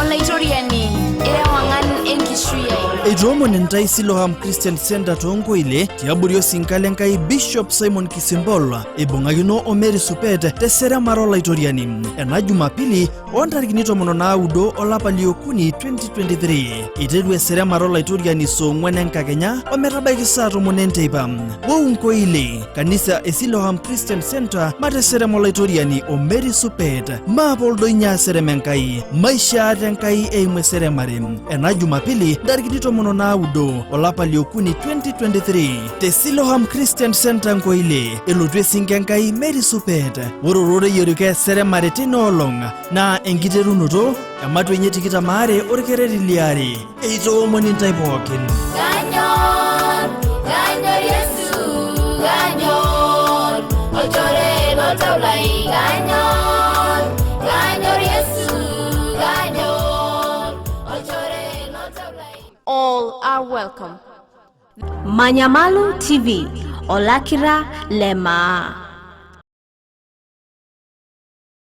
Olaitoriani, ira ewang'an enkishui ai. Eitoomon intae Siloam Christian Center toonkoile tiabori osinka le Nkai Bishop Simon Kisimbol eibung'akino o Mary Supet teseremare Olaitoriani ena Jumapili oo ntarikini 19 olapa liokuni 2023. Eiteru eseremare Olaitoriani saa 4 enkakenya ometabaiki saa 10 enteipa. Wou nkoile kanisa e Siloam Christian Center mateserem Olaitoriani o Mary Supet. Maape oldoinyo aserem Enkai, maisha ate Enkai eimu eseremare. Ena Jumapili ntarikini 19 olapa liokuni 2023 te Siloam Christian Center Nkoile elotu esinka Enkai Mary Supet. Ore ororei orikoo eseremare teina olong naa enkiterunoto ematua enye 22 orkereri liare. Eitoomoni intae pookin. Kanyor, kanyor Yesu, kanyor, olchore loltau lai, kanyor, kanyor Yesu, kanyor, olchore loltau lai. All are welcome. Manyamalu TV, Olakira Lemaa.